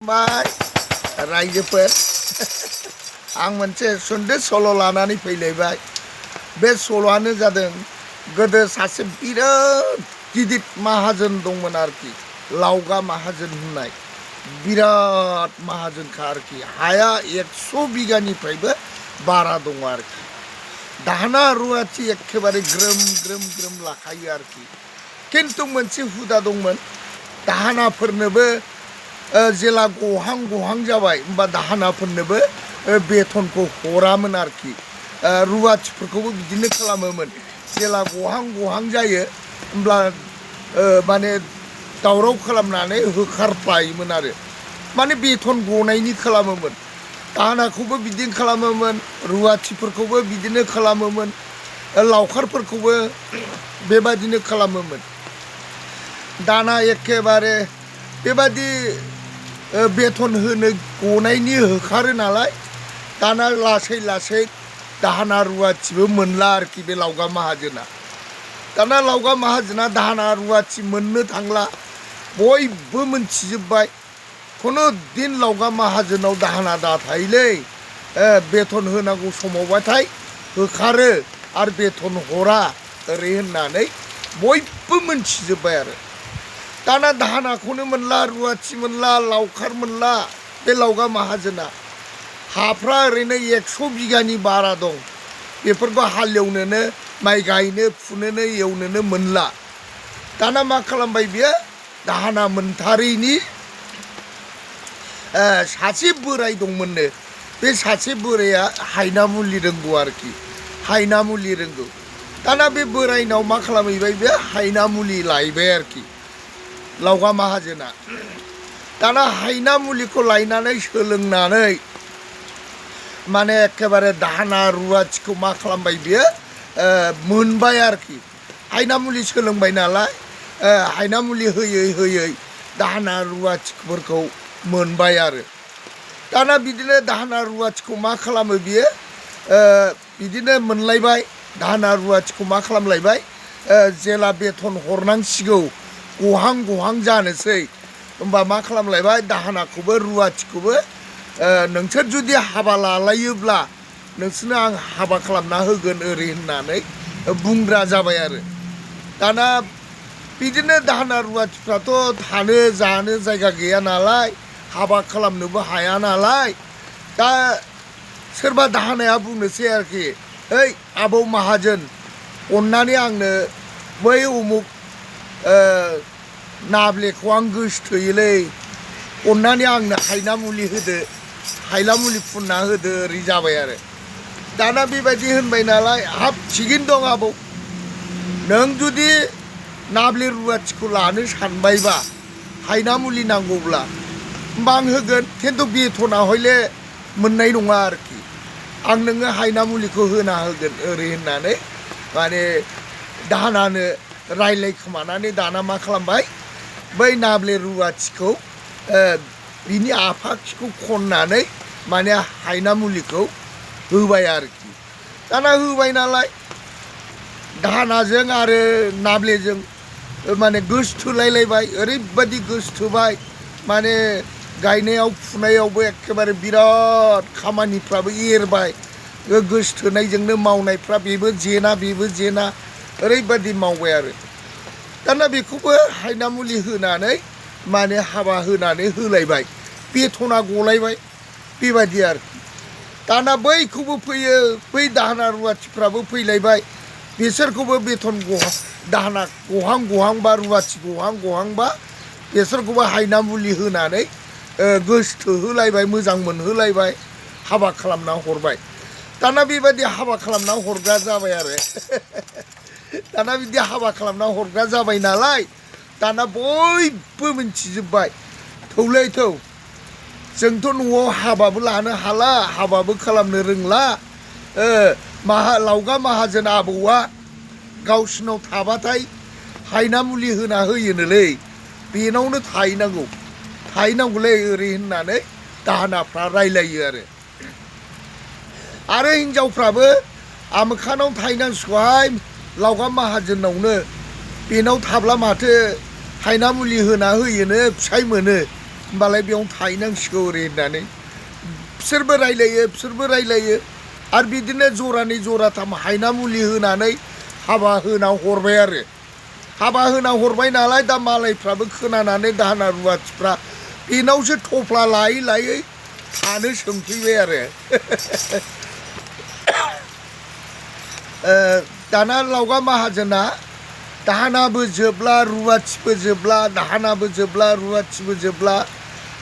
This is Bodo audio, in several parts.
बाय रायजोफोर आं मोनसे सुंद' सल' लानानै फैलायबाय बे सल'आनो जादों गोदो सासे बिराद गिदिर माहाजोन दंमोन आरोखि लावगा माहाजोन होननाय बिराद माहाजोनखा आरोखि हाया 100 बिगानिफ्रायबो बारा दङ आरोखि दाहोना रुवाथि एखेबारे ग्रोम ग्रोम ग्रोम लाखायो आरोखि खिन्थु मोनसे हुदा दंमोन दाहोनाफोरनोबो जेला गहां गहां जाबाय होमबा दाहोनाफोरनोबो बेथनखौ हरामोन आरोखि रुवाथिफोरखौबो बिदिनो खालामोमोन जेला गहां गहां जायो होमब्ला माने दावराव खालामनानै होखारफ्लायोमोन आरो माने बेथन गनायनि खालामोमोन दाहोनाखौबो बिदिनो खालामोमोन रुवाथिफोरखौबो बिदिनो खालामोमोन लावखारफोरखौबो बेबादिनो खालामोमोन दाना एखेबारे बेबादि बेथन होनो गनायनि होखारो नालाय दाना लासै लासै दाहोना रुवाथिबो मोनला आरोखि बे लावगा माहाजोना दाना लावगा माहाजोना दाहोना रुवाथि मोननो थांला बयबो मोनथिजोब्बाय खुनु दिन लावगा माहाजोनाव दाहोना दाथायोलै बेथन होनांगौ समावबाथाय होखारो आरो बेथन हरा ओरै होननानै बयबो मोनथिजोब्बाय आरो दाना दाहोनाखौनो मोनला रुवाथि मोनला लावखार मोनला बे लावगा माहाजोना हाफ्रा ओरैनो 100 बिगानि बारा दं बेफोरखौ हालेवनोनो माइ गायनो फुनोनो एवनोनो मोनला दाना मा खालामबाय बियो दाहोना मोनथारैनि सासे बोराय दंमोननो बे सासे बोराया हायना मुलि रोंगौ आरोखि हायना मुलि रोंगौ दाना बे बोरायनाव मा खालामहैबाय बे हायना मुलि लायबाय आरोखि लावगा माहाजोना दाना हायना मुलिखौ लायनानै सोलोंनानै माने एखेबारे दाहोना रुवाथिखौ मा खालामबाय बियो मोनबाय आरोखि हायना मुलि सोलोंबाय नालाय हायना मुलि होयै होयै दाहोना रुवाथिफोरखौ मोनबाय आरो दाना बिदिनो दाहोना रुवाथिखौ मा खालामो बियो बिदिनो मोनलायबाय दाहोना रुवाथिखौ मा खालामलायबाय जेला बेथन हरनांसिगौ गहां गहां जानोसै होमबा मा खालामलायबाय दाहोनाखौबो रुवाथिखौबो नोंसोर जुदि हाबा लालायोब्ला नोंसोरनो आं हाबा खालामना होगोन ओरै होननानै बुंग्रा जाबाय आरो दाना बिदिनो दाहोना रुवाथिफ्राथ' थानो जानो जायगा गैया नालाय हाबा खालामनोबो हाया नालाय दा सोरबा दाहोनाया बुंनोसै आरोखि ओइ आबौ माहाजोन अननानै आंनो बै उमुक नाब्लेखौ आं गोसोथोयोलै अननानै आंनो हायना मुलि होदो हायना मुलि फुनना होदो ओरै जाबाय आरो दाना बेबायदि होनबाय नालाय हाब थिगैनो दं आबौ नों जुदि नाब्ले रुवाथिखौ लानो सानबायबा हायना मुलि नांगौब्ला होमबा आं होगोन खिन्थु बेथना हयले मोननाय नङा आरोखि आं नोङो हायना मुलिखौ होना होगोन ओरै होननानै माने दाहोनानो रायलायखोमानानै दाना मा खालामबाय बै नाब्ले रुवाथिखौ बिनि आफाखिखौ खननानै माने हायना मुलिखौ होबाय आरोखि दाना होबाय नालाय दाहोनाजों आरो नाब्लेजों माने गोसोथोलायलायबाय ओरैबायदि गोसोथोबाय माने गायनायाव फुनायावबो एखेबारे बिराद खामानिफ्राबो एरबाय गोसोथोनायजोंनो मावनायफ्रा बेबो जेना ओरैबायदि मावबाय आरो दाना बेखौबो हायना मुलि होनानै माने हाबा होनानै होलायबाय बेथना गलायबाय बेबायदि आरोखि दाना बैखौबो फैयो बै दाहोना रुवाथिफ्राबो फैलायबाय बिसोरखौबो बेथन दाहोना गहां गहांबा रुवाथि गहां गहांबा बिसोरखौबो हायना मुलि होनानै गोसोथोहोलायबाय मोजां मोनहोलायबाय हाबा खालामना हरबाय दाना बेबायदि हाबा खालामना हरग्रा जाबाय आरो दाना बिदि हाबा खालामना हरग्रा जाबाय नालाय दाना बयबो मिथिजोब्बाय थौलै थौ जोंथ' न'आव हाबाबो लानो हाला हाबाबो खालामनो रोंला लावगा माहाजोन आबौआ गावसिनाव थाबाथाय हायना मुलि होना होयोनोलै बेनावनो थाहैनांगौलै ओरै होननानै दाहोनाफ्रा रायलायो आरो हिनजावफ्राबो आमोखानाव थाहैनांसिगौहाय लावगा माहाजोनावनो बेनाव थाब्ला माथो हायना मुलि होना होयोनो फिसाय मोनो होमबालाय बेयाव थाहैनांसिगौ ओरै होननानै बिसोरबो रायलायो आरो बिदिनो जरानै जराथाम हायना मुलि होनानै हाबा होना हरबाय आरो हाबा होना हरबाय नालाय दा मालायफ्राबो खोनानानै दाहोना रुवाथिफ्रा बेनावसो थफ्ला लायै थानो सोंफैबाय आरो दाना लावगा माहाजोना दाहोनाबो जोबला रुवाथिबो जोबला दाहोनाबो जोबला रुवाथिबो जोबला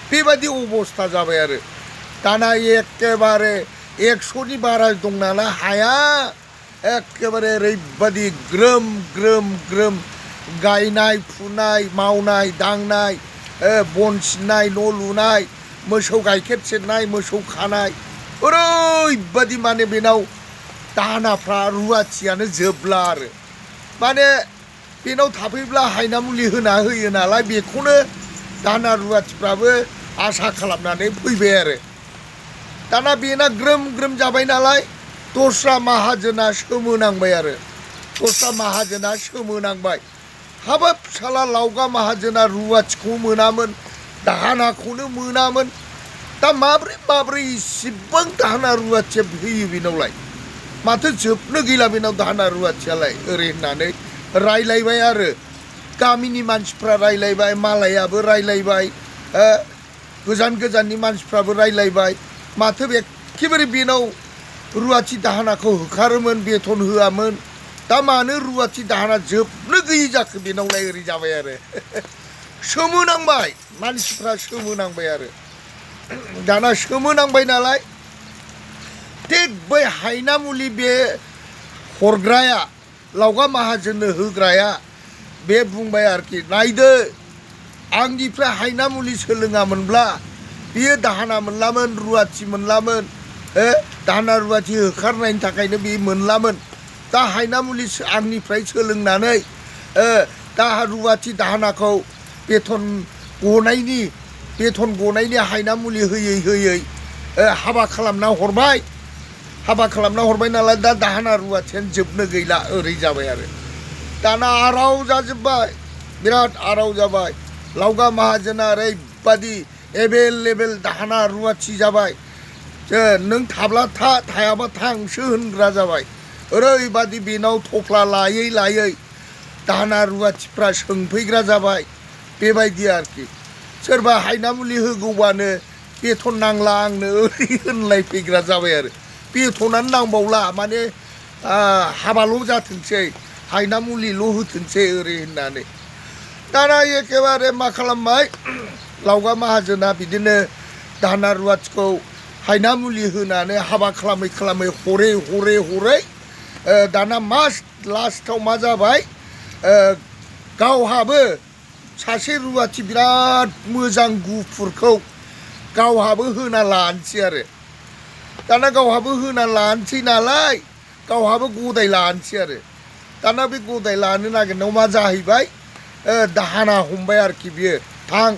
बेबायदि अबस्था जाबाय आरो दाना एखेबारे 100नि बारा दं नालाय हाया एखेबारे ओरैबायदि ग्रोम ग्रोम ग्रोम गायनाय फुनाय मावनाय दांनाय बन सिननाय न' लुनाय मोसौ गाइखेर सेरनाय मोसौ खानाय ओरैबायदि माने बेनाव दाहोनाफ्रा रुवाथियानो जोबला आरो माने बेनाव थाफैब्ला हायना मुलि होना होयो नालाय बेखौनो दाहोना रुवाथिफ्राबो आसा खालामनानै फैबाय आरो दाना बेना ग्रोम ग्रोम जाबाय नालाय दस्रा माहाजोना सोमोनांबाय आरो दस्रा माहाजोना सोमोनांबाय हाबाब फिसाला लावगा माहाजोना रुवाथिखौ मोनामोन दाहोनाखौनो मोनामोन दा माब्रै इसिबां दाहोना रुवाथिया होयो बेनावलाय माथो जोबनो गैला बेनाव दाहोना रुवाथियालाय ओरै होननानै रायलायबाय आरो गामिनि मानसिफ्रा रायलायबाय मालायाबो रायलायबाय गोजाननि मानसिफ्राबो रायलायबाय माथो एखेबारे बेनाव रुवाथि दाहोनाखौ होखारोमोन बेथन होआमोन दा मानो रुवाथि दाहोना जोबनो गैयि जाखो बेनावलाय ओरै जाबाय आरो सोमोनांबाय मानसिफ्रा सोमोनांबाय आरो दाना सोमोनांबाय नालाय थिग बै हायना मुलि बे हरग्राया लावगा माहाजोननो होग्राया बे बुंबाय आरोखि नायदो आंनिफ्राय हायना मुलि सोलोङामोनब्ला बियो दाहोना मोनलामोन रुवाथि मोनलामोन दाहोना रुवाथि होखारनायनि थाखायनो बे मोनलामोन दा हायना मुलि आंनिफ्राय सोलोंनानै दा रुवाथि दाहोनाखौ बेथन गनायनि हायना मुलि होयै हाबा खालामना हरबाय नालाय दा दाहोना रुवाथियानो जोबनो गैला ओरै जाबाय आरो दाना आराव जाजोब्बाय बिराद आराव जाबाय लावगा माहाजोना ओरैबादि एभेलेबेल दाहोना रुवाथि जाबाय नों थाब्ला था थायाबा थांसो होनग्रा जाबाय ओरैबादि बेनाव थफ्ला लायै दाहोना रुवाथिफ्रा सोंफैग्रा जाबाय बेबायदि आरोखि सोरबा हायना मुलि होगौबानो बेथन नांला आंनो ओरै होनलायफैग्रा जाबाय आरो बेथनानो नांबावला माने हाबाल' जाथोंसै हायना मुलिल' होथोंसै ओरै होननानै दाना एखेबारे मा खालामबाय लावगा माहाजोना बिदिनो दाहोना रुवाथिखौ हायना मुलि होनानै हाबा खालामै हरै दाना लास्टआव मा जाबाय गावहाबो सासे रुवाथि बिराद मोजां गुफुरखौ गावहाबो होना लानोसै आरो दाना गावहाबो होना लानोसै नालाय गावहाबो गदाय लानोसै आरो दाना बे गदाय लानो नागिरनायाव मा जाहैबाय दाहोना हमबाय आरोखि बियो थां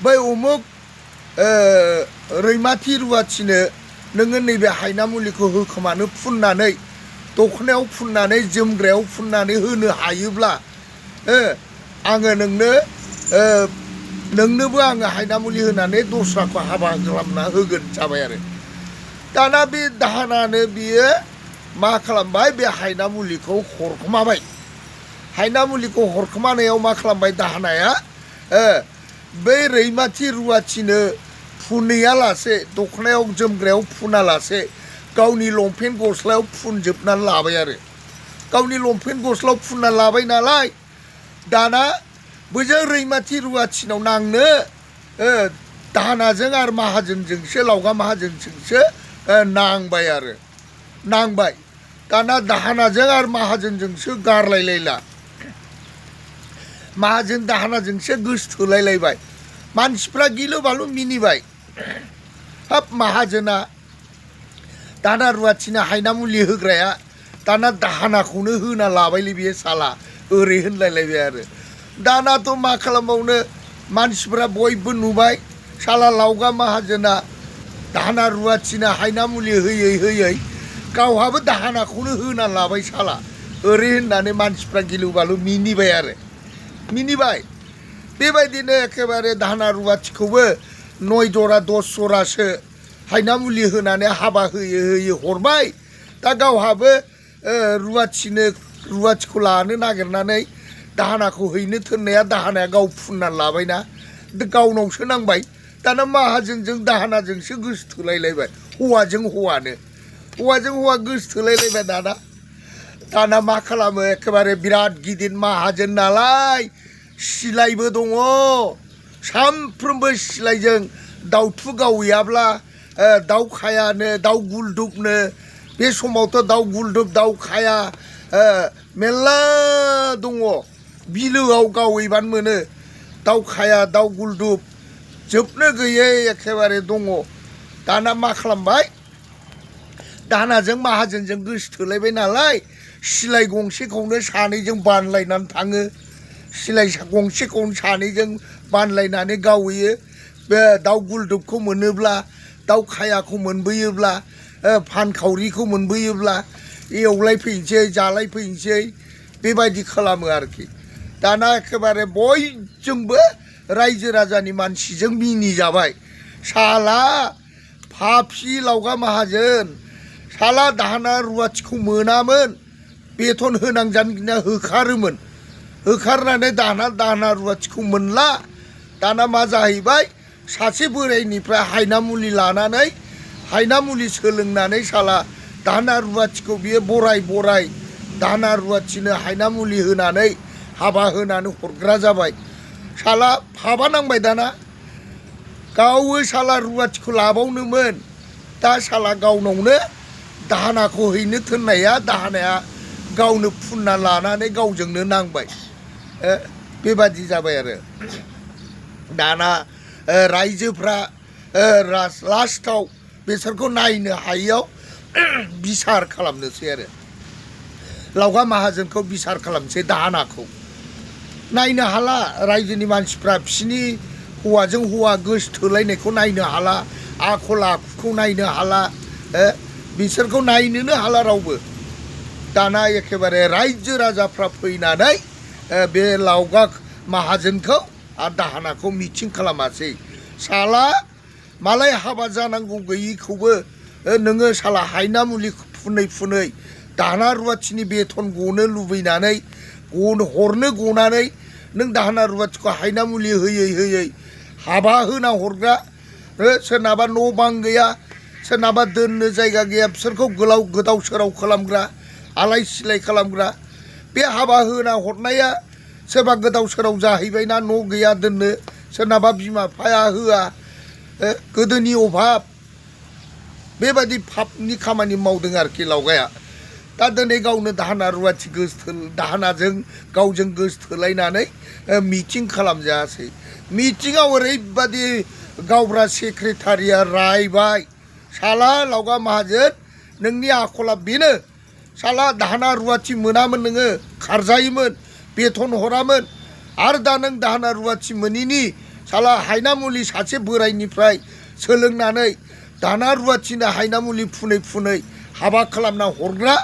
बै उमुक रैमाथि रुवाथिनो नोङो नैबे हायना मुलिखौ होखोमानो फुननानै दखनायाव फुननानै जोमग्रायाव फुननानै होनो हायोब्ला आङो नोंनोबो आङो हायना मुलि होनानै दस्राखौ हाबा खालामना होगोन जाबाय आरो दाना बे दाहोनानो बियो मा खालामबाय बे हायना मुलिखौ हरखोमाबाय हायना मुलिखौ हरखोमानायाव मा खालामबाय दाहोनाया बै रैमाथि रुवाथिनो फुनहैयालासे दखनायाव जोमग्रायाव फुनालासे गावनि लंपेन्ट गस्लायाव फुनजोबनानै लाबाय आरो गावनि लंपेन्ट गस्लायाव फुनना लाबाय नालाय दाना बैजों रैमाथि रुवाथिनाव नांनो दाहोनाजों आरो माहाजोनजोंसो लावगा माहाजोनजोंसो नांबाय दाना दाहोनाजों आरो माहाजोनजोंसो गारलायलायला माहाजोन दाहोनाजोंसो गोसथोलायलायबाय मानसिफ्रा गिलु बालु मिनिबाय हाब माहाजोना दाहोना रुवाथिनो हायना मुलि होग्राया दाना दाहोनाखौनो होना लाबायलै बियो साला ओरै होनलायलायबाय आरो दानाथ' मा खालामबावनो मानसिफ्रा बयबो नुबाय साला लावगा माहाजोना दाहोना रुवाथिनो हायना मुलि होयै गावहाबो दाहोनाखौनो होना लाबाय साला ओरै होननानै मानसिफ्रा गिलु बालु मिनिबाय बेबायदिनो एखेबारे दाहोना रुवाथिखौबो 9 जरा 10 जरासो हायना मुलि होनानै हाबा होयै होयै हरबाय दा गावहाबो रुवाथिखौ लानो नागिरनानै दाहोनाखौ हैनो थोननाया दाहोनाया गाव फुननानै लाबायना गावनावसो नांबाय दाना माहाजोनजों दाहोनाजोंसो गोसोथोलायलायबाय हौवाजों हौवा गोसोथोलायलायबाय दाना मा खालामो एखेबारे बिराद गिदिर माहाजोन नालाय सिलायबो दङ सानफ्रोमबो सिलायजों दाउथु गावैयाब्ला दाउ खायानो दाउ गुलदुबनो बे समावथ' दाउ गुलदुब दाउ खाया मेरला दङ बिलोआव गावैबानो मोनो दाउ खाया दाउ गुलदुब जोबनो गैयै एखेबारे दङ दाना मा खालामबाय दाहोनाजों माहाजोनजों गोसोथोलायबाय नालाय सिलाय गंसेखौनो सानैजों बानलायनानै थाङो सिलाय गंसेखौनो सानैजों बानलायनानै गावहैयो बे दाउ गुलदुबखौ मोनोब्ला दाउ खायाखौ मोनबोयोब्ला फानखावरिखौ मोनबोयोब्ला एवलायफैनोसै जालायफैनोसै बेबायदि खालामो आरोखि दाना एखेबारे बयजोंबो रायजो राजानि मानसिजों मिनिजाबाय साला फाफि लावगा माहाजोन साला दाहोना रुवाथिखौ मोनामोन बेथन होनांजानो होखारोमोन होखारनानै दाहोना रुवाथिखौ मोनला दाना मा जाहैबाय सासे बोराइनिफ्राय हायना मुलि लानानै हायना मुलि सोलोंनानै साला दाहोना रुवाथिखौ बियो बराय दाहोना रुवाथिनो हायना मुलि होनानै हाबा होनानै हरग्रा जाबाय साला फाबा नांबाय दाना गावो साला रुवाथिखौ लाबावनोमोन दा साला गावनावनो दाहोनाखौ हैनो थोननाया दाहोनाया गावनो फुनना लानानै गावजोंनो नांबाय बेबादि जाबाय आरो दाना रायजोफ्रा लास्टआव बिसोरखौ नायनो हायैयाव बिसार खालामनोसै आरो लावगा माहाजोनखौ बिसार खालामनोसै दाहोनाखौ नायनो हाला रायजोनि मानसिफ्रा बिसिनि हौवाजों हौवा गोसोथोलायनायखौ नायनो हाला आखल आखुखौ नायनो हाला बिसोरखौ नायनोनो हाला रावबो दाना एखेबारे रायजो राजाफ्रा फैनानै बे लावगा माहाजोनखौ आरो दाहोनाखौ मिथिं खालामासै साला मालाय हाबा जानांगौ गैयिखौबो नोङो साला हायना मुलि फुनै दाहोना रुवाथिनि बेथन गनो लुबैनानै हरनो गनानै नों दाहोना रुवाथिखौ हायना मुलि होयै हाबा होना हरग्रा सोरनाबा न' बां गैया सोरनाबा दोननो जायगा गैया बिसोरखौ गोदाव सोराव खालामग्रा आलाय सिलाय खालामग्रा बे हाबा होना हरनाया सोरबा गोदाव सोराव जाहैबायना न' गैया दोननो सोरनाबा बिमा बिफाया होआ गोदोनि अभाब बेबायदि फापनि खामानि मावदों आरोखि लावगाया दा दिनै गावनो दाहोना रुवाथि दाहोनाजों गावजों गोसोथोलायनानै मिटिं खालामजायासै मिटिङाव ओरैबादि गावब्रा सेक्रेटारिया रायबाय साला लावगा माहाजोन नोंनि आखला बेनो साला दाहोना रुवाथि मोनामोन नोङो खारजायोमोन बेथन हरामोन आरो दा नों दाहोना रुवाथि मोनिनि साला हायना मुलि सासे बोराइनिफ्राय सोलोंनानै दाहोना रुवाथिनो हायना मुलि फुनै हाबा खालामना हरग्रा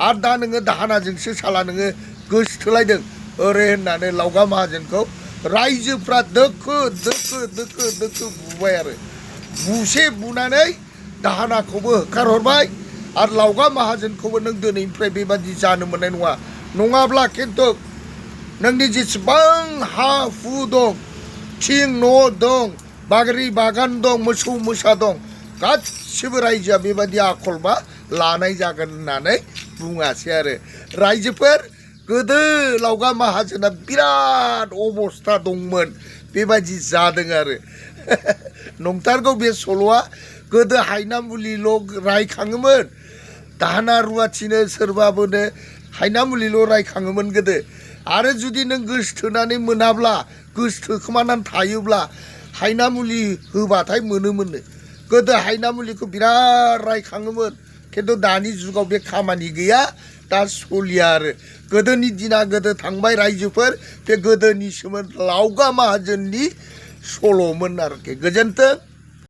आरो दा नोङो दाहोनाजोंसो साला नोङो गोसोथोलायदों ओरै होननानै लावगा माहाजोनखौ रायजोफ्रा दोखो बुबाय आरो बुनानै दाहोनाखौबो होखारहरबाय आरो लावगा माहाजोनखौबो नों दिनैनिफ्राय बेबादि जानो मोननाय नङा नङाब्ला खिन्थु नोंनि जेसेबां हा हु दं थिं न' दं बाग्रि बागान दं मोसौ मोसा दं गासिबो रायजोआ बेबादि आखलबा लानाय जागोन होननानै बुङासै आरो रायजोफोर गोदो लावगा माहाजोना बिराद अबस्था दंमोन बेबादि जादों आरो नंथारगौ बे सल'आ गोदो हायना मुलिल' रायखाङोमोन दाहोना रुवाथिनो सोरबाबोनो हायना मुलिल' रायखाङोमोन गोदो आरो जुदि नों गोसोथोनानै मोनाब्ला गोसोथोखोमानानै थायोब्ला हायना मुलि होबाथाय मोनोमोननो गोदो हायना मुलिखौ बिराद रायखाङोमोन खिन्थु दानि जुगाव बे खामानि गैया दा सलिया आरो गोदोनि दिना गोदो थांबाय रायजोफोर बे गोदोनिसोमोन लावगा माहाजोननि सल'मोन आरोखि गोजोन्थों।